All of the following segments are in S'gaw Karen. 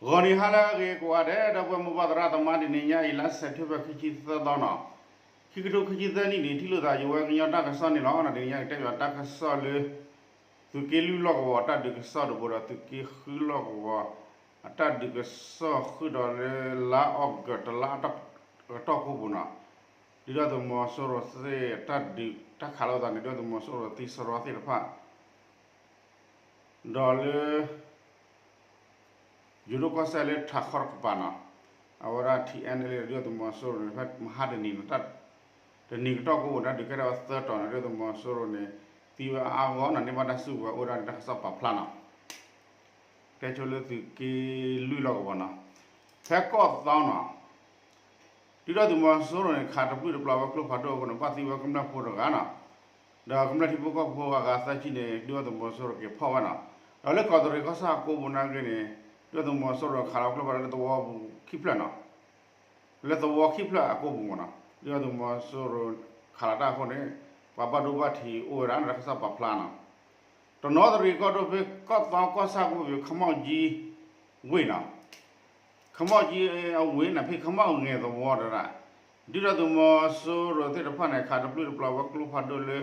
ဂီၤနံၤဟါလၢအဂ့ၤကိးဂၤဒဲး ဒီပုၢ်ဝဲၢ်မိၢ်ပၢ်သရၣ်သမါ တနံၤညါအံၤ လါစဲးပထ့ဘၢၣ် ခံဆံသၢသီနီၤ, ခံကထိခံဆံသၢနံၣ်န့ၣ် ထံၣ်လိာ်သးယဝဲကညီတၢ်ကစီၣ်န့ၣ်လီၤ. တနံၤညါကတဲဘၣ်တၢ်ကစီၣ်လၢ သုးက့လွံၢ်လီၢ်ကဝီၤ တၢ်ဒုးကစီၣ်တဘိဒီး သုးက့ဃုလီၢ်ကဝီၤ အတၢ်ဒုးကစီၣ်ဃုာ်ဒီးလၢ လါအီကူး တလါအကတီၢ်ကိးပူၤနီၤ, ဒုၣ်ဒါသုးမီၤစိရိၤသ့ၣ် တၢ်ဒုးတၢ်ခးလိာ်သးန့ၣ် ဒုၣ်ဒါသုးမီၤစိရိၤသံစရီသ့ၣ်တဖၣ် ဒီးလၢ ယိၤဒိၣ်ကီၢ်စဲၣ်လၢထးခီတကပၤနီၤ, အဝဲဒၣ် ထံၣ်အဲၣ်အဲၣ်လၢ ဒုၣ်ဒါသုးမီၤစိရိၤန့ၣ် ဖဲမဟါတနံၤနီၤ, တနံၤကတီၢ်ကိးပူၤန့ၣ် ဒုးကဲထီၣ်ဝဲသၢတီၤန့ၣ် ဒုၣ်ဒါသုးမီၤစိရိၤန့ၣ် သံဝဲအါဂီၢ်နီၤ, န့ၢ်ဘၣ်တၢ်စုကဝဲၤအိၣ်ဒၣ်န့ၣ် တၢ်ကစီၣ်ပာ်ဖျါနီၤ, တဲဆိလၢသုးက့လွံၢ်လီၢ်ကဝီၤနီၤ, ဖဲကီၢ်သီနီၤ ဒုၣ်ဒါသုးမီၤစိရိၤန့ၣ် ခးတပျုၢ်တပျီၤဝဲကျိဖးဒိၣ်အဃိန့ၣ် ဘၣ်သံဝဲကမျၢၢ်ဖိတဂၤနီၤ, ဒီးကမျၢၢ်ထံဖိကီၢ်ဖိအဂၤသၢဆံန့ၣ် ဒုၣ်ဒါသုးမီၤစိရိၤက့ၤဖီၣ်ဝဲနီၤ, ဒီးလၢကီးတရံးကီၢ်ဆၣ်အကိးပူၤနာ်က့န့ၣ် ဒုၣ်ဒါသုးမီၤစိရိၤခးလီၤကျိဖးဒိၣ်လၢသဝီပူၤခံဖျၢၣ်နီၤ, လၢသဝီခံဖျၢၣ်အကိးပူၤမ့ၢ်နီၤ, ဒုၣ်ဒါသုးမီၤစိရိၤခးလီၤတၢ်အဃိန့ၣ် ပှၤဘၣ်ဒိဘၣ်ထံးအိၣ်ဝဲဒၣ်န့ၣ် တၢ်ကစီၣ်ပာ်ဖျါနီၤ, တနီသရံၣ်ကီၢ်ဒိၣ်ဖဲကီၢ်သီကီၢ်ဆၣ်အကိးပူၤ ခမီၣ်ကၠံဝ့ၢ်နီၤ ခမီၣ်ကၠံအဝ့ၢ်န့ၣ် ဖဲခမီၣ်ငဲၤသဝီတရၣ်, ဒုၣ်ဒါသုးမီၤစိရိၤသ့ၣ်တဖၣ်န့ၣ် ခးတပျုၢ်တပျီၤဝဲကျိဖးဒိၣ်လၢ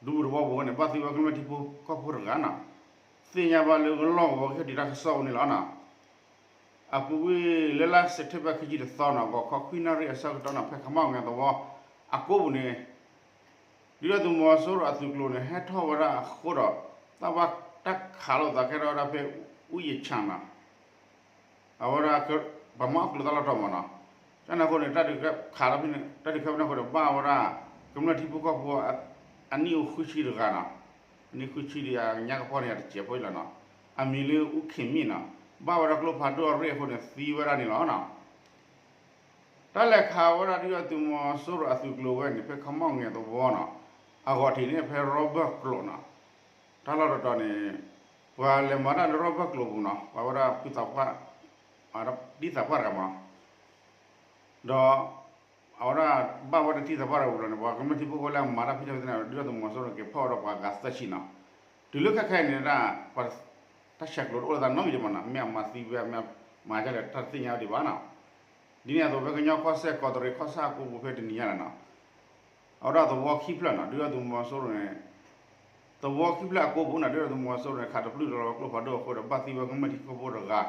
ဒူပူၤသဝီပူၤန့ၣ် ဘၣ်သံဝဲကမျၢၢ်ထံဖိကီၢ်ဖိတဂၤနီၤ, သ့ၣ်ညါဘၣ်လၢကလီၢ်ကဝီၤကဟဲဒံးတၢ်ကစီၣ်အိၣ်န့ၣ်လီၤနီၤ, အပူၤကွံာ်လၢလါစဲးပထ့ဘၢၣ်ခံဆံတသီနီၤ ဂီၤခီခွံနၣ်ရံၣ်အဆၢကတီၢ်နီၤ ဖဲခမီၣ်ငဲၤသဝီအကိးပူၤန့ၣ် ဒုၣ်ဒါသုးမီၤစိရိၤအသုးကျိၤန့ၣ် ဟဲထီၣ်ဝဲဒၣ်အဃိဒီး တၢ်ဘၣ်တၢ်ခးလိာ်သးကဲထီၣ်ဝဲဒၣ်ဖဲ အူယ့ၣ်ဆၣ်နီၤ, အဝဲဒၣ် ပှၤမၤအီၣ်ကျိၤတၢ်လီၢ်တတီၤမ့ၢ်နီၤ, ကန့ၣ်အဃိန့ၣ် တၢ်ဒုးခးလီၤဖဲန့ၣ် တၢ်ဒုးခးဖဲန့ၣ်အဃိဒီး ဘၣ်ဝဲဒၣ် ကမျၢၢ်ထံဖိကီၢ်ဖိ အနံၣ်အိၣ်ဃုဆံတဂၤနီၤ, အနံၣ်ဃုဆံဒီး အညါကပီၢ်န့ၣ် အတစဲးဖိလီၤနီၤ, အမံၤလၢအူခ့ၣ်မံၣ်နီၤ, ဘၣ်ဝဲဒၣ်ကျိဖးဒိၣ်အရ့ၣ်အဃိန့ၣ် သံဝဲဒၣ်န့ၣ်လီၤနီၤ တၢ်လဲၤခးဝဲဒၣ်ဒုၣ်ဒါသုးမီၤစိရိၤအသုးကျိၤဝဲန့ၣ် ဖဲခမီၣ်ငဲၤသဝီနီၤ, အဂီၢ်ထံးန့ၣ်ဖဲရီဘၢၣ်ကျိၤနီၤ, တၢ်လီၢ်တတီၤန့ၣ် ပှၤလဲၤမၤတၢ်လၢရီဘၢၣ်ကျိၤပူၤနီၤ, ပှၤဝဲဒၣ်ဖုသးပှၢ် တံၢ်သးပှၢ်တဂၤမ့ၢ်နီၤ, ဒီး အဝဲဒၣ်ဘၣ်ဝဲဒၣ်တံၢ်သးပှၢ်တဂၤပူၤလီၤန့ၣ် ပှၤကမျၢၢ်ထံဖိကီၢ်ဖိလၢအမၤတၢ်ဖံးတၢ်မၤသ့ၣ်တဖၣ်န့ၣ် ဒုၣ်ဒါသုးမီၤစိရိၤက့ၤဖီၣ်ဝဲဒီးပှၤဂၤသၢဆံနီၤ, တုၤလၢခဲခဲအံၤန့ၣ်ဒၣ် ပှၤ တၢ်ဆဲးကျိးတအိၣ်လၢသးနီတမံၤဒံးမ့ၢ်နီၤ, မ့ၢ်အမၤသံဝဲ မ့ၢ်မၤဒ်လဲၣ် တၢ်တသ့ၣ်ညါဝဲဒံးဘၣ်နီၤ, ဒ်န့ၣ်အသိးဖဲကညီကီၢ်စဲၣ် ကီးတရံးကီၢ်ဆၣ်အကိးပူၤဖဲတနံၤညါန့ၣ်နီၤ အဝဲဒၣ်သဝီခံဖျၢၣ်နီၤ ဒုၣ်ဒါသုးမီၤစိရိၤန့ၣ် သဝီခံဖျၢၣ်အကိးပူၤန့ၣ် ဒုၣ်ဒါသုးမီၤစိရိၤန့ၣ် ခးတပျုၢ်တပျီၤဝဲကျိဖးဒိၣ်အဃိဒီး ဘၣ်သံဝဲကမျၢၢ်ထံဖိကီၢ်ဖိတဂၤ အိၣ်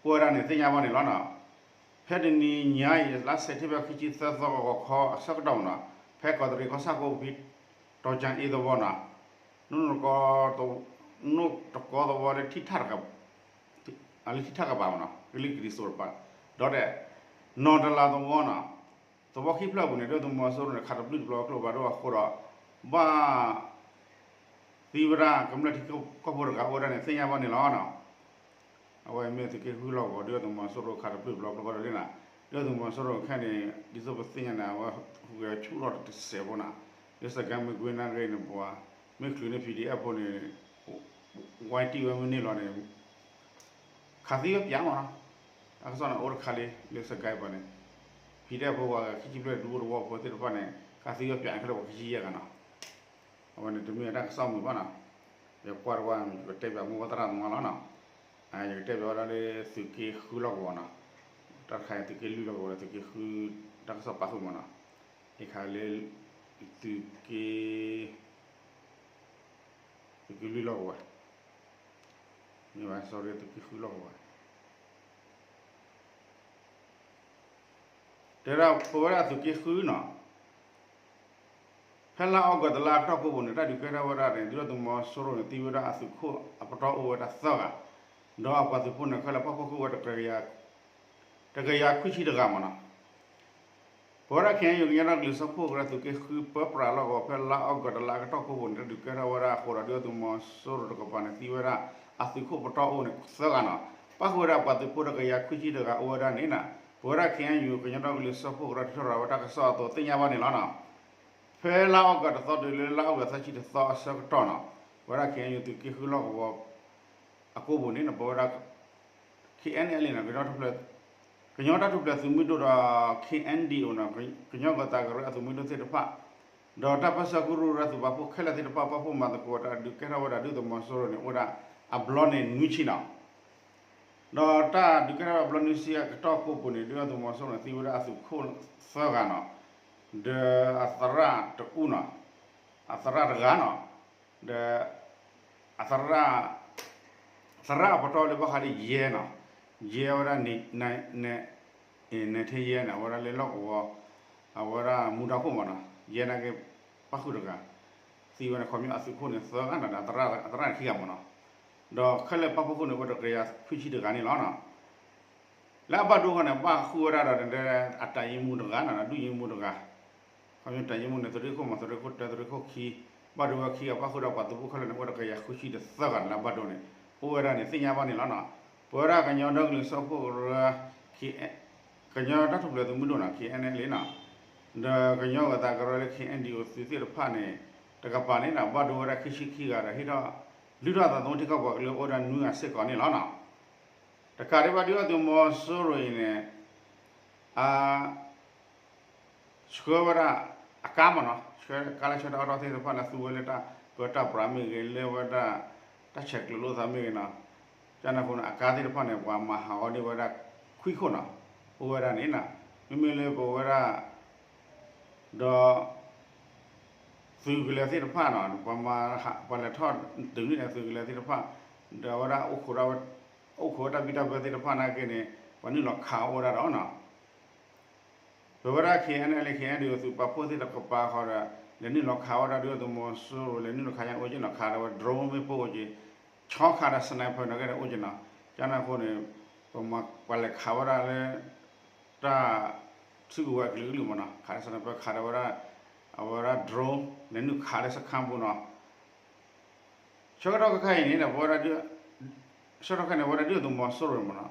ဝဲဒၣ်န့ၣ်သ့ၣ်ညါဘၣ်န့ၣ်လီၤနီၤ, ဖဲတနံၤညါအံၤ လါစဲးပထ့ဘၢၣ် ခံဆံသၢသီ ဂီၤခီအဆၢကတီၢ်မ့ၢ်နီၤ ဖဲကီးတရံးကီၢ်ဆၣ်ကိးပူၤဖဲ တီၤကၠၤအ့သဝီနီၤ နိၣ်တကီသဝီလၢထံၣ် လၢထံၣ်ထၣ်ကပၤမ့ၢ်နီၤ ကလံၤကလံၤစိးတပၤ ဒီး နီၢ်တလးသဝီနီၤ သဝီခံဖျၢၣ်အပူၤန့ၣ် ဒုၣ်ဒါသုးမီၤစိရိၤန့ၣ် ခးတပျုၢ်တပျီၤကျိဖးဒိၣ်အဃိဒီး ဘၣ်သံဝဲဒၣ်ကမျၢၢ်ထံကီၢ်ဖိတဂၤအိၣ်ဝဲဒၣ်န့ၣ် သ့ၣ်ညါဘၣ်န့ၣ်လီၤနီၤ. အဝဲမ့ၢ်သုးက့ဃုလီၢ်ကဝီၤ ဒုၣ်ဒါသုးမီၤစိရိၤခးတပျုၢ်တပျီၤကျိဖးဒိၣ်လံနီၤ. ဒုၣ်ဒါသုးမီၤစိရိၤခဲအံၤန့ၣ် ဒ်သိးပသ့ၣ်ညါန့ၣ် အဝဲဟူးဂဲၤဆူၣ်ထီၣ်တစဲးဖိနီၤ. လၢစကဲမ့ၢ်ကွ့နၣ်ရံၣ်န့ၣ် ပှၤမ့ၢ်ချုးန့ၢ် ပီၣ်ဒံၣ်အဲၣ်ဖိန့ၣ် ဝဲတံၢ်ဝဲမ့ၢ်န့ၢ်လီၤန့ၣ် ခးသံဝဲပၠးမ့ၢ်နီၤ. တၢ်ကစီၣ်န့ၣ်အိၣ်တခါလံ လၢစကဲပှၤန့ၣ် ပီၣ်ဒံၣ်အဲၣ်ဖိပှၤဂၤခံဆံဘျဲၣ် ဒူဖိသဝီဖိသ့ၣ်တဖၣ်န့ၣ် ခးသံဝဲပၠးန့ၣ် ခဲလၢာ်ပှၤခံဆံယဲၢ်ဂၤနီၤ. အဝဲန့ၣ်တမ့ၢ်တၢ်ကစီၣ်မုာ်ဘၣ်နီၤ. ယကွၢ်တဝၢ် ယကတဲပၠးမိၢ်ပၢ်သရၣ်သမါလီၤနီၤ. ယကတဲပၠးဝဲဒၣ်လၢသုးက့ဃုလီၢ်ကဝီၤနီၤ. တၢ်တခါအံၤသုးက့လွံၢ်လီၢ်ကဝီၤဒီး သုးက့ဃု တၢ်ကစီၣ်ပာ်ဃုာ်မ့ၢ်နီၤ. ယခါလၢ သုးက့ သုးက့လွံၢ်လီၢ်ကဝီၤ မ့ၢ်ဘၣ် sorry သုးက့ဃုလီၢ်ကဝီၤ တဲဒၣ်ပဝဲဒၣ်သုးက့ဃုနီၤ. ဖဲလါအီကူးတလါအကတီၢ်ကိးပူၤန့ၣ် တၢ်ဒုးကဲထီၣ်ဝဲဒၣ်န့ၣ် ဒုၣ်ဒါသုးမီၤစိရိၤန့ၣ် သံဝဲဒၣ်အသုးခိၣ်အပတီၢ်အိၣ်ဝဲဒၣ်သၢဂၤ, ဒီးအပှၤသုးဖိန့ၣ် ခဲလၢာ်ပာ်ဖှိၣ်ဃုာ်ဝဲ တကယၤခွံဆံတဂၤမ့ၢ်နီၤ. ပဝဲဒၣ် ခ့ၣ်အဲၣ်ယူၣ် ကညီဒီကလုာ်စၢဖှိၣ်ကရၢ သုးက့ဃုပၢပြးလီၢ်ကဝီၤ ဖဲလါအီကူးတလါအကတီၢ်ကိးပူၤန့ၣ် တၢ်ဒုးကဲထီၣ်ဝဲဒၣ်အဃိဒီး ဒုၣ်ဒါသုးမီၤစိရိၤတကပၤန့ၣ် သံဝဲဒၣ်အသုးခိၣ်ပတီၢ်အိၣ်န့ၣ်သၢဂၤနီၤ. ပာ်ဃုာ်ဝဲဒၣ်ပှၤသုးဖိတကယၤခွံဆံတဂၤအိၣ်ဝဲဒၣ်န့ၣ်နီၤ. ပဝဲဒၣ် ခ့ၣ်အဲၣ်ယူၣ် ကညီဒီကလုာ်စၢဖှိၣ်ကရၢ ထုးထီၣ်ရၤဝဲတၢ်ကစီၣ်အသိးသ့ၣ်ညါဘၣ်န့ၣ်လီၤနီၤ. ဖဲလါအီကူးတသီတုၤလၢလါအီကူးသၢဆံတသီအဆၢကတီၢ်နီၤ, ပဝဲဒၣ် ခ့ၣ်အဲၣ်ယူၣ် သုးက့ဃုလီၢ်ကဝီၤ အကိးပူၤန့ၣ်နီၤ ပဝဲဒၣ် ခ့ၣ်အဲၣ်ယူၣ် န့ၣ် ကညီတၢ်ထူၣ်ဖျဲးသုးမုၢ်ဒိၣ်ဒီး ခ့ၣ်အဲၣ်ဒီးအိၣ်နီၤ ကညီဂီၤသးကရၢအသုးမုၢ်ဒိၣ်သ့ၣ်တဖၣ် ဒီးတၢ်ပၢၢ်ဆၢကရူၢ်ကရၢသုးပာ်ဖှိၣ်ခဲလၢာ်သ့ၣ်တဖၣ် ပာ်ဖှိၣ်မၤသကိးတၢ်ဒုးကဲထီၣ်ဝဲဒၣ်ဒုၣ်ဒါသုးမီၤစိရိၤန့ၣ် အိၣ်ဝဲဒၣ်အဘျီန့ၣ်နွံဆံနီၤ. ဒီးတၢ်ဒုးကဲထီၣ်ဘျီနွံဆံအကတီၢ်ကိးပူၤန့ၣ် ဒုၣ်ဒါသုးမီၤစိရိၤန့ၣ် သံဝဲဒၣ်အသုးခိၣ်သၢဂၤနီၤ, ဒီးအသရၣ်တအူနီၤ, အသရၣ်တဂၤနီၤ, ဒီး အသရၣ် သရၣ်အပတီၢ်လၢဘၣ်ဃးဒီးယဲနီၤ, ယဲဝဲဒၣ် နဲထ့ယဲန့ၣ် အဝဲဒၣ်လၢလီၢ်ကဝီၤ အဝဲဒၣ်မူဒါခိၣ်မးနီၤ, ယဲနာ်က့ ပၣ်ဃုာ်တဂၤ, သံဝဲန့ၣ် ခီပညီအသုးခိၣ်န့ၣ်သၢဂၤနီၤ ဒီးအသရၣ်န့ၣ်ခံဂၤမးနီၤ, ဒီးခဲလၢာ်ပၣ်ဖှိၣ်ခိၣ်န့ၣ် အိၣ်ဒီးတကယၤခွံဆံတဂၤန့ၣ်လီၤနီၤ. လၢအဘၣ်ဒိအဃိန့ၣ် ဘၣ်ဃုာ်ဝဲဒၣ်ဒီး အတၢ်ယံမူတဂၤနီၤ ဒုၣ်ယံမူတဂၤ, ခီပညီတၢ်ယံမူန့ၣ် သုးရ့ၣ်ခိၣ်မး သုးရ့ၣ်ခိၣ်တၢ သုးရ့ၣ်ခိၣ်ခံ, ဘၣ်ဒိဝဲခံဂၤ ပၣ်ဃုာ်ဒီးပှၤသုးဖိခဲလၢာ်န့ၣ် အိၣ်ဒီးတကယၤခွံဆံတသၢဂၤန့ၣ်လၢအဘၣ်ဒိန့ၣ် အိၣ်ဝဲဒၣ်န့ၣ် သ့ၣ်ညါဘၣ်န့ၣ်လီၤနီၤ. ပဝဲဒၣ်ကညီဒီကလုာ်စၢဖှိၣ်ကရၢ ကညီတၢ်ထူၣ်ဖျဲးသုးမုၢ်ဒိၣ်နီၤ ခဲအံၤန့ၣ်လီၤနီၤ, ဒီးကညီဂၤသးကရၢလၢ ခဲအံၤဒံးအိၣ်သုးသ့ၣ်တဖၣ်န့ၣ် တကပၤန့ၣ်ဒီး ဘၣ်ဒိဝဲဒၣ်ခံဆံခံဂၤဒီး ဟ့ၣ်ထီၣ်လုၢ်ထီၣ်အသးသမူထံကီၢ်ပှၤကလုာ်အိၣ်ဝဲဒၣ်နွံဂၤစ့ၢ်ကီးန့ၣ်လီၤနီၤ. တကးဒံးဘၣ် ဒုၣ်ဒါသုးမီၤစိရိၤအံၤန့ၣ် အ ဆှၢဝဲဒၣ်အကါမးနီၤ, ဆှၢကါလၢဆှၢတၢ်အီၣ်တၢ်အီသ့ၣ်တဖၣ်န့ၣ် သူဝဲလၢတၢ် ပၢတၢ်ပြးမ့ၢ်ဂ့ၤ လၢဝဲဒၣ် တၢ်ဆဲးကျိးလိာ်သးမ့ၢ်ဂ့ၤနီၤ, ကန့ၣ်အဃိန့ၣ် အကါသ့ၣ်တဖၣ်န့ၣ် ပှၤမၤဟးဂီၤန့ၢ်ဝဲဒၣ်ခွံခိၣ်နီၤ, အိၣ်ဝဲဒၣ်န့ၣ်နီၤ, မ့မ့ၢ်လၢပဝဲဒၣ် ဒီး သုးကလၢၤသ့ၣ်တဖၣ်နီၤ ပှၤမၤ ပှၤလဲၤထီၣ်တုၤန့ၣ်ဒီးသုးကလၢၤသ့ၣ်တဖၣ် ဒီးအဝဲဒၣ် အိၣ်ခိးဝဲတၢ်ဘံၣ်တၢ်ဘၢသ့ၣ်တဖၣ်နာ်က့န့ၣ် ပှၤနုာ်လီၤခးအိၣ်ဝဲဒၣ်ဒီးနီၤ ပဝဲဒၣ် ခဲအံၤန့ၣ်လီၤ ခဲအံၤဒံးအိၣ်သုးပာ်ဖှိၣ်သ့ၣ်တကပၤဃီဒီး လဲၤနုာ်လီၤခးဝဲဒၣ်ဒုၣ်ဒါသုးမီၤစိရိၤ လဲၤနုာ်လီၤခးညါအိၣ်က့နီၤ ခးဒီးဝဲ drone မ့ၣ်ပိၢ်အိၣ်က့ ဆီခးဒီး sniper နာ်က့ဒီးအိၣ်က့နီၤ, ကန့ၣ်အဃိန့ၣ် ပမၤပှၤလဲၤခးဝဲဒၣ်လၢ တၢ် စုကဝဲၤအကလုာ်ကလုာ်မးနီၤ ခးဒီး sniper ခးဒီးဝဲဒၣ် အဝဲဒၣ် drone လဲၤနုာ်ခးလၢစခါပူၤနီၤ ဆၢကတီၢ်ခဲခါအံၤန့ၣ်ဒီး ပဝဲဒၣ် ဆၢကတီၢ်ခဲအံၤန့ၣ် ပဝဲဒၣ်ဒုၣ်ဒါသုးမီၤစိရိၤမးနီၤ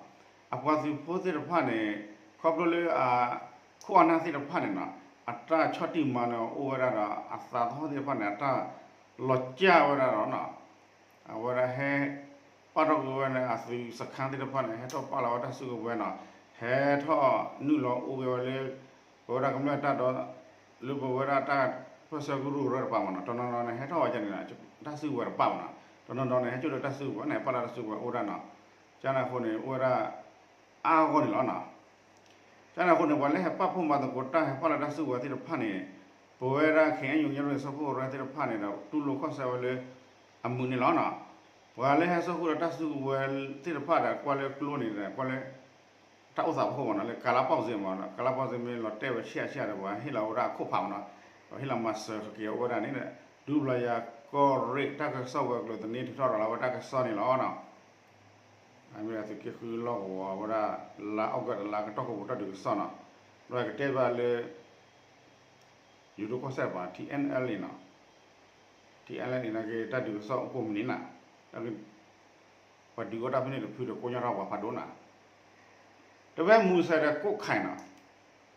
အပှၤသုးဖိသ့ၣ်တဖၣ်န့ၣ် ခီဖျိလၢအ ခိၣ်အနၢ်သ့ၣ်တဖၣ်န့ၣ်နီၤ အတၢ်ဆီၣ်တံၢ်မၤနၢၤအိၣ်ဝဲဒၣ်ဒီး အသးသဟီၣ်သ့ၣ်တဖၣ်န့ၣ် အတၢ်လီၤကၢ်ဝဲဒၣ်ဒီးနီၤ အဝဲဒၣ်ဟဲ ပာ်ထီၣ်ကွံာ်ဝဲန့ၣ် အသုးစခါသ့ၣ်တဖၣ်န့ၣ် ဟဲထီၣ်ပာ်လီၤဝဲတၢ်စုကဝဲၤနီၤ ဟဲထီၣ်နုာ်လီၤအိၣ်က့ၤဝဲလၢ ပဝဲဒၣ်ကမျၢၢ်တၢ်ဒီ လၢပဝဲဒၣ်တၢ်ပၢၢ်ဆၢကရူၢ်ကရၢတပၤမးနီၤ တနီၤနီၤန့ၣ် ဟဲထီၣ်ဝဲဒၣ်န့ၣ် တၢ်စုကဝဲၤတပာ်မးနီၤ တနီၤနီၤန့ၣ် ဟဲကၠိၣ်ဒီးတၢ်စုကဝဲၤန့ၣ် ပာ်လီၤတၢ်စုကဝဲၤအိၣ်ဒၣ်နီၤ ကန့ၣ်အဃိန့ၣ် အိၣ်ဝဲဒၣ် အါအါဂီၢ်ဂီၢ်န့ၣ်လီၤနီၤ ကန့ၣ်အဃိန့ၣ် ပှၤလၢဟဲပာ်ဖှိၣ်မၤသကိးတၢ် ဟဲပာ်လီၤတၢ်စုကဝဲၤသ့ၣ်တဖၣ်န့ၣ် ပဝဲဒၣ် ခဲအံၤ ကညီဒီကလုာ်စၢဖှိၣ်ကရၢသ့ၣ်တဖၣ်န့ၣ်ဒီး တူၢ်လိာ်ခီၣ်ဆၢဝဲလၢ အမုာ်န့ၣ်လီၤနီၤ ပှၤလၢဟဲစိာ်ဃုာ်ဒီးတၢ်စုကဝဲၤသ့ၣ်တဖၣ်ဒီး ကွၢ်လၢကျိန့ၣ်ဒီး ကွၢ်လၢ တၢ်အိၣ်သးဖီခိၣ်မးနီၤ လၢကလါပီၣ်စ့မးနီၤ ကလါပီၣ်စ့မ့ၢ်လီၤတဲာ်ဝဲဆံးအဆံးဒီး ပှၤဟ့ၣ်လီၤဝဲဒၣ်အခိၣ်ဖးမးနီၤ ပှၤဟ့ၣ်လီၤမၤစၢၤက့ၤဝဲဒၣ်န့ၣ် ဒူပျီယၤကီၢ်ရ့ၣ် တၢ်ကစီၣ်ဝဲၤကျိၤသန့ ထုးထီၣ်ရၤလီၤဝဲတၢ်ကစီၣ်န့ၣ်လီၤနီၤ အမ့ၢ်ဒၣ်သုးက့ဃုလီၢ်ကဝီၤဝဲဒၣ် လါအီကူးလါကတီၢ်ကိးပူၤတၢ်ဒုးကစီၣ်နီၤ ဒီးကတဲဘၣ်လၢ ယိၤဒိၣ်ကီၢ်စဲၣ်တပၤ ထံ အ့ၣ် အလ့ၣ် နီၤ ထံ အ့ၣ် အလ့ၣ် နာ်က့ တၢ်ဒုးကစီၣ်အိၣ်ကိးမုၢ်နံၤနီၤ ပှၤဒုးကီၢ်တၢ်ဖဲန့ၣ်တဖုဒီးကိးညါထီၣ်ပှၤဖးဒိၣ်နီၤ တဝဲမူစဲးဒီးကိးခါနီၤ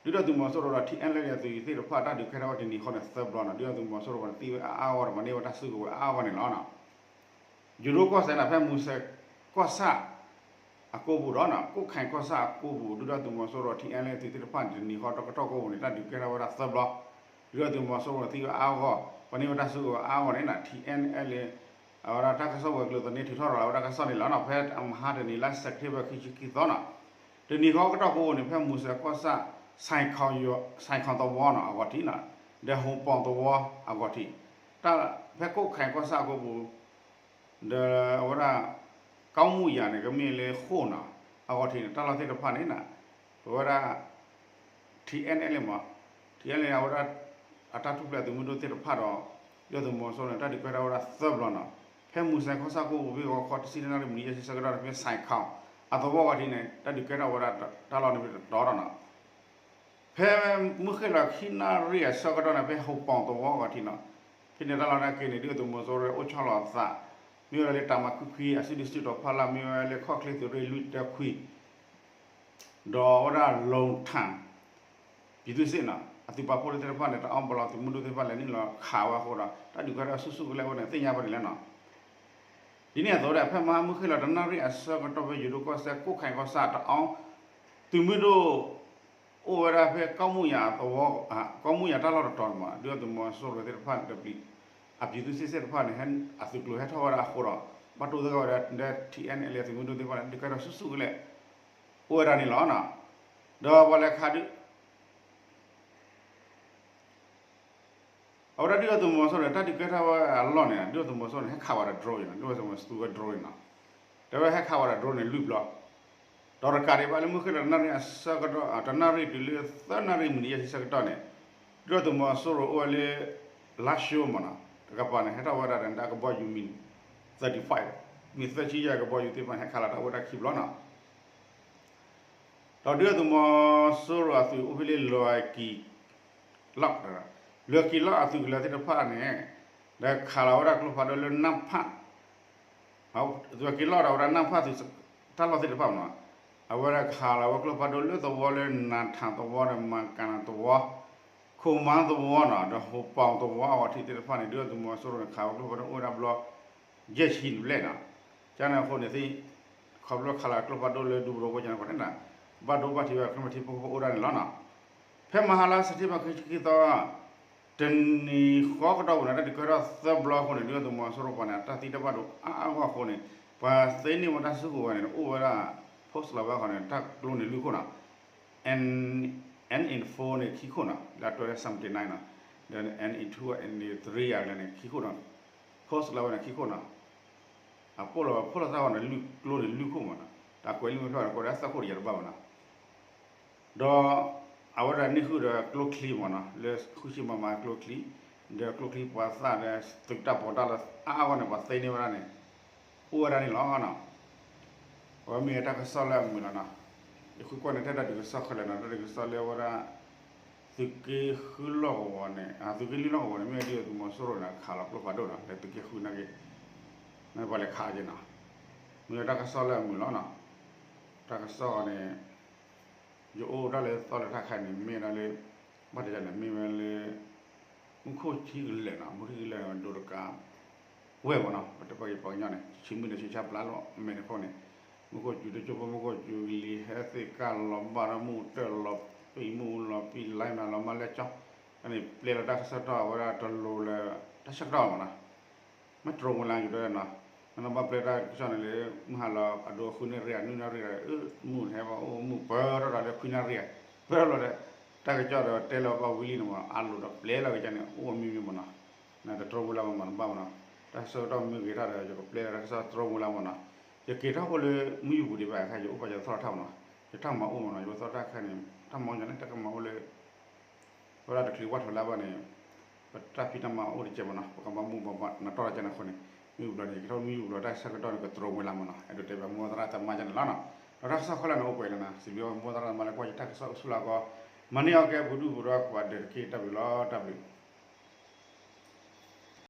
ဒုၣ်ဒါသုးမီၤစိရိၤဒီး ထံ အ့ၣ် အလ့ၣ် အသုးသ့ၣ်တဖၣ် တၢ်ဒုးကဲထီၣ်ဝဲတနံၤဃီန့ၣ်သၢဘျီနီၤ ဒုၣ်ဒါသုးမီၤစိရိၤပှၤန့ၣ်သံဝဲအါအါဂီၢ်ဂီၢ်ဒီး ပှၤန့ၢ်ဝဲတၢ်စုကဝဲၤအါအါဂီၢ်ဂီၢ်န့ၣ်လီၤနီၤ ယိၤဒိၣ်ကီၢ်စဲၣ်န့ၣ် ဖဲမူစဲးကီၢ်ဆၣ် အကိးပူၤဒီးနီၤ ကိးခါကီၢ်ဆၣ်အကိးပူၤ ဒုၣ်ဒါသုးမီၤစိရိၤ ထံ အ့ၣ် အလ့ၣ် အသုးသ့ၣ်တဖၣ်န့ၣ် တနံၤဃီတကတီၢ်ကိးပူၤန့ၣ် တၢ်ဒုးကဲထီၣ်ဝဲဒၣ်သၢဘျီ ဒုၣ်ဒါသုးမီၤစိရိၤန့ၣ်သံဝဲအါအါဂီၢ်ဂီၢ် ပှၤန့ၢ်ဝဲတၢ်စုကဝဲၤအါအါဂီၢ်ဂီၢ်န့ၣ်နီၤ ထံ အ့ၣ် အလ့ၣ် အဝဲဒၣ်တၢ်ကစီၣ်ဝဲၤကျိၤသန့ ထုးထီၣ်ရၤလီၤဝဲတၢ်ကစီၣ်န့ၣ်လီၤနီၤ ဖဲမဟါတနံၤလါစဲးပထ့ဘၢၣ်ခံဆံခံသီနီၤ တနံၤဃီကတီၢ်ကိးပူၤန့ၣ် ဖဲမူစဲးကီၢ်ဆၣ် စဲးခီၣ်သဝီနီၤ အဂီၢ်ထံးနီၤ ဒီးဟိးပီၣ်သဝီအဂီၢ်ထံး တၢ် ဖဲကိးခါကီၢ်ဆၣ်အကိးပူၤ ဒီးအဝဲဒၣ် ကီမူၣ်ယၤန့ၣ် ကမ့ၢ်လၢဃိာ်နီၤ အဂီၢ်ထံးန့ၣ် တၢ်လီၢ်သ့ၣ်တဖၣ်န့ၣ်နီၤ ပဝဲဒၣ် ထံ အ့ၣ် အလ့ၣ် မး ထံ အ့ၣ် အလ့ၣ် အဝဲဒၣ် အတၢ်ထူၣ်ဖျဲးသုးမုၢ်ဒိၣ်သ့ၣ်တဖၣ်ဒီး ဒုၣ်ဒါသုးမီၤစိရိၤန့ၣ် တၢ်ဒုးကဲထီၣ်ဝဲဒၣ်သၢဘျီနီၤ ဖဲမူစဲးကီၢ်ဆၣ်ကိးပူၤဖဲဂီၤခီတဆံတၢနၣ်ရံၣ်မံးနံးယဲၢ်ဆံဆၢကတီၢ်န့ၣ် ဖဲစဲးခီၣ် အသဝီဂီၢ်ထံးန့ၣ် တၢ်ဒုးကဲထီၣ်ဝဲဒၣ်တၢ်လီၢ်န့ၣ်ဖဲတတီၤဒီးနီၤ ဖဲမုၢ်ဃ့ၢ်လီၤခံနၣ်ရံၣ်အဆၢကတီၢ်န့ၣ် ဖဲဟိးပီၣ်သဝီဂီၢ်ထံးနီၤ ဖဲန့ၣ်တၢ်လီၢ်နာ်က့န့ၣ် ဒုၣ်ဒါသုးမီၤစိရိၤအိၣ်ဆီလီၤအသး မ့ၢ်ဝဲဒၣ်လၢတၢ်မၤခွံခွံအစုဒုၣ်စုတီၤဖီလာ် မ့ၢ်ဝဲလၢခီၣ်ချ့သုးရ့ၣ်လွံၢ်တၢခွံ ဒီးအဝဲဒၣ် လိၣ်ထၣ် ပြည်သူ့စစ်နီၤ အသုးပာ်ဖှိၣ်သ့ၣ်တဖၣ်န့ၣ် တအီဘလီသုးမုၢ်ဒိၣ်သ့ၣ်တဖၣ်လဲၤနုာ်လီၤခးဝဲအဃိဒီး တၢ်ဒုးကဲထီၣ်ဆူၣ်ဆူၣ်ကလဲာ်ဝဲန့ၣ် သ့ၣ်ညါဘၣ်ဒ်လဲၣ်နီၤ ဒ်န့ၣ်အသိးဒီး ဖဲမဟါမုၢ်ဃ့ၢ်လီၤတနၣ်ရံၣ်အဆၢကတီၢ်ဖဲယိၤဒိၣ်ကီၢ်စဲၣ် ကိးခါကီၢ်ဆၣ်တအီ သုးမုၢ်ဒိၣ် အိၣ်ဝဲဒၣ်ဖဲကီမူၣ်ယၤအသဝီ ကီမူၣ်ယၤတၢ်လီၢ်တတီၤန့ၣ်မး ဒုၣ်ဒါသုးမီၤစိရိၤသ့ၣ်တဖၣ်န့ၣ် အပြည်သူ့စစ်သ့ၣ်တဖၣ်န့ၣ် အသုးကျိၤဟဲထီၣ်ဝဲဒၣ်အဃိဒီး ဘၣ်တိၢ်သဂၢၢ်ဝဲဒၣ် ဒီး ထံၣ်အဲၣ်အဲၣ်လၢသုးမုၢ်ဒိၣ်သ့ၣ်တဖၣ်န့ၣ် ဒုးကဲထီၣ်ဆူၣ်ဆူၣ်ကလဲာ် အိၣ်ဝဲဒၣ်န့ၣ်လီၤ. ဒီးပှၤလဲၤခးဒုး အဝဲဒၣ်ဒုၣ်ဒါသုးမီၤစိရိၤန့ၣ် တၢ်ဒုးကဲထီၣ်ဝဲအလီၢ်န့ၣ် ဒုၣ်ဒါသုးမီၤစိရိၤန့ၣ် ဟဲခးဝဲဒၣ် drone န့ၣ် ဒုၣ်ဒါသုးမီၤစိရိၤ drone န့ၣ်လီၤ. တဲဝဲဟဲခးဝဲဒၣ် drone န့ၣ် လွံၢ်ဘျီ ဒီးတကးဒံးဘၣ်လၢမုၢ်ဃ့ၢ်လီၤတနၣ်ရံၣ်အဆၢကတီၢ် တနၣ်ရံၣ်တုၤလၢသၢနၣ်ရံၣ်မံးနံးယဲၢ်ဆံဆၢကတီၢ်န့ၣ် ဒုၣ်ဒါသုးမီၤစိရိၤအိၣ်ဝဲလၢ လါၡိမ့ၢ်နီၤ တကပၤန့ၣ် ဟဲထီၣ်ဝဲဒၣ်ဒီးကဘီယူၤမံၤ သၢဆံယဲၢ် မံၤသၢဆံယဲၢ်ကဘီယူၤသ့ၣ်တဖၣ်န့ၣ် ဟဲခးလီၤတၢ်အိၣ်ဝဲဒၣ်ခံဘျီနီၤ ဒီးဒုၣ်ဒါသုးမီၤစိရိၤအသုးအိၣ်ဖဲလၢလွဲၤကံၤလီၢ်, လွဲၤကံၤလီၢ်အသုးကလၢၤသ့ၣ်တဖၣ်န့ၣ် ဒီးခးလီၤဝဲဒၣ်ကျိဖးဒိၣ်လၢနၢ်ဖၣ် လွဲၤကံၤလီၢ်ဒီးဝဲဒၣ်နၢ်ဖၣ်သုး တၢ်လီၢ်သ့ၣ်တဖၣ်မ့ၢ်နီၤ, အဝဲဒၣ်ခးလီၤဝဲကျိဖးဒိၣ်လၢသဝီလၢနၤထၣ်သဝီဒီးမၤကၤနၤသဝီ, ခိၣ်မါသဝီနီၤ ဒီးဟိၣ်ပီၣ်သဝီအဂီၢ်ထံးသ့ၣ်တဖၣ်န့ၣ် ဒုၣ်ဒါသုးမီၤစိရိၤန့ၣ် ခးဝဲကျိဖးဒိၣ်အိၣ်ဝဲဒၣ်ဘျီ ယဲၢ်ဆံဘျဲၣ်နီၤ, ကန့ၣ်အဃိန့ၣ်သ့ၣ် ခီဖျိခးလီၤကျိဖးဒိၣ်လၢဒူသဝီကန့ၣ်အဃိန့ၣ် ဘၣ်ဒိဘၣ်ထံးဝဲကျိမ့ၢ်ထံဖိကီၢ်ဖိအိၣ်ဒၣ်န့ၣ်လီၤနီၤ, ဖဲမဟါလါစဲးပထ့ဘၢၣ်ခံဆံခံသီ တနံၤဃီကတီၢ်ပူၤန့ၣ် တၢ်ဒုးကဲထီၣ်သၢဘျီအဃိန့ၣ် ဒုၣ်ဒါသုးမီၤစိရိၤပှၤန့ၣ် တၢ်သံတၢ်ဘၣ်ဒိအါအါဂီၢ်အဃိန့ၣ် ပှၤသ့န့ၢ်ဝဲတၢ်စုကဝဲၤန့ၣ် အိၣ်ဝဲဒၣ် post လီၤဝဲအဃိန့ၣ် တၢ်ကျိန့ၣ်လွံၢ်ခိၣ်နီၤ, N N four န့ၣ် ခံခိၣ်နီၤ လၢတွဲ seventy nine နီၤ, ဒီး N two N three အဂၤန့ၣ် ခံခိၣ်နီၤ, post လီၤဝဲန့ၣ် ခံခိၣ်နီၤ, အပိၢ်လီၤဝဲဖိလီၤသၣ်ဝဲန့ၣ် လွံၢ်ကျိန့ၣ်လွံၢ်ခိၣ်မ့ၢ်နီၤ, တၢ်ကွဲးလံမ့ၢ်ဖျၢၣ်န့ၣ် ကွဲးဒၣ်သၢခိၣ်တယၤတဘၣ်မ့ၢ်နီၤ ဒီး အဝဲဒၣ်န့ၣ်ဃုာ်ဒီးကျိချံမ့ၢ်နီၤ လၢဃုဆံမမကျိချံ, ဒီးကျိချံပှၤသၣ်ဒီးသုးတၢ်ပီးတၢ်လီအါအါဂီၢ်န့ၣ် ပှၤသ့န့ၢ်ဝဲဒၣ်န့ၣ် အိၣ်ဝဲဒၣ်န့ၣ်လီၤနီၤ, အဝဲမ့ၢ်တၢ်ကစီၣ်လၢအမုာ်လီၤနီၤ, ယဃုကွၢ်န့ၣ် တၢ်ဒုးကစီၣ်ခဲလၢာ်နီၤ တၢ်ဒုးကစီၣ်လၢဝဲဒၣ် သုးက့ဃုလီၢ်ကဝီၤန့ၣ် သုးက့လွံၢ်လီၢ်ကဝီၤန့ၣ် မ့ၢ်ဒုၣ်ဒါသုးမီၤစိရိၤန့ၣ် ခးလီၤကျိဖးဒိၣ်နီၤ လၢသုးက့ဃုနာ်က့ မ့ၢ်ပှၤလဲၤခးက့ၤနီၤ, မ့ၢ်တၢ်ကစီၣ်လၢအမုာ်လီၤနီၤ, တၢ်ကစီၣ်န့ၣ် ယအိၣ်ဒၣ်လၢသီလၢထၣ်ခါန့ၣ် မ့ၢ်ဒၣ်လၢ ဘၣ်တယၤန့ၣ် မ့ၢ်ဝဲလၢ မူခိၣ်ထံကလၢာ်နီၤ မူခိၣ်ထံကလၢာ်န့ၣ် ဒိးတကး ဝဲၢ်မ့ၢ်နီၤ ပတပှၤကပှၤကညီန့ၣ် ဆံမုၢ်န့ၣ်ဆံဆါပျၢ်လီၤ အမဲာ်န့ၣ်ခိၣ်န့ၣ် မူခိၣ်စူၤတကၠိဖိ မူခိၣ်စူၤကလံၤဟဲသ့ၣ်ကၢ်လီၤဘၣ်ဒီးမူတၢၢ်လီၤပံာ်မူလီၤပံာ်လါမးလီၤမၢ်လဲၢ်ကၠီ န့ၣ်ပျဲလီၤတၢ်ကစီၣ်တီၢ်ဝဲဒၣ်တလိၤလၢ တၢ်ဆၢကတီၢ်မ့ၢ်နီၤ မ့ၢ်တြိဝ့လါယူၤဒီးနီၤ, နဘၣ်ပျဲတၢ်ကစီၣ်န့ၣ်လၢ မုၢ်ဟါလီၤအဒိဃုနၣ်ရံၣ် နွံနၣ်ရံၣ်ဒီး မုၢ်ဟဲဘၣ်အိၣ်မုၢ်ပၢထီၣ်ဒီးလၢခွံနၣ်ရံၣ်, ပၢထီၣ်လီၤဒီး တၢ်ကစီၣ်ဒီးတဲလီၤဘၣ်ဝံၤလံန့ၣ်မ့ၢ် အလိၤဒီးပျဲလီၤက့ၤကန့ၣ် အိၣ်မံမံမ့ၢ်နီၤ, နတြိဝ့လါမ့ၢ်မ့ၢ်နဘၣ်မ့ၢ်နီၤ, တၢ်ဆၢကတီၢ်မ့ၢ်ဂ့ၤထီၣ်ဒီး ယကပျဲလီၤတၢ်ကစီၣ်တြိဝ့လါမ့ၢ်နီၤ, ယက့ၤထီၣ်အိၣ်လၢမုၢ်ယူၤပူၤဒံးဘၣ်အခါ ယအိၣ်ပာ်ယသီၣ်ထၣ်မ့ၢ်နီၤ, ယတၢ်မၤအိၣ်မ့ၢ်နီၤ ယပသီၣ်ထၣ်ခဲန့ၣ် တၢ်မၤအိၣ်ညါန့ၣ် တၢ်ကမၤအိၣ်လၢ ဝဲဒၣ်တချုးဝၣ်ထီၣ်လၢဘၣ်န့ၣ် ပတၢ်ဖံးတၢ်မၤအိၣ်တကဲမ့ၢ်နီၤ ပကဘၣ်မူဘၣ်နတီၢ်တကဲန့ၣ်အဃိန့ၣ် မ့ၢ်ဝံၤဘျီန့ၣ် ယကထီၣ်မ့ၢ်ဝံၤဘျီတၢ်ဆၢကတီၢ်န့ၣ် ကတြိဝ့လါမ့ၢ်နီၤ အဲၣ်ဒိးတဲဘၣ်မိၢ်သရၣ်သမါကန့ၣ်လီၤနီၤ ဒီးတၢ်ကစီၣ်ခဲလၢာ်န့ၣ် အိၣ်ပှဲၤလီၤနီၤ စံးဘျုးမိၢ်သရၣ်သမါလၢကွၢ်ယတၢ်ကစီၣ်ဆူလၢကီး မၤန့ၢ်အီၤကဲပူၤဒူၣ်ပူၤဒီး ကိးဂၤဒဲးတက့ၢ် တၢ်ဘျုးလီၤ တၢ်ဘျုး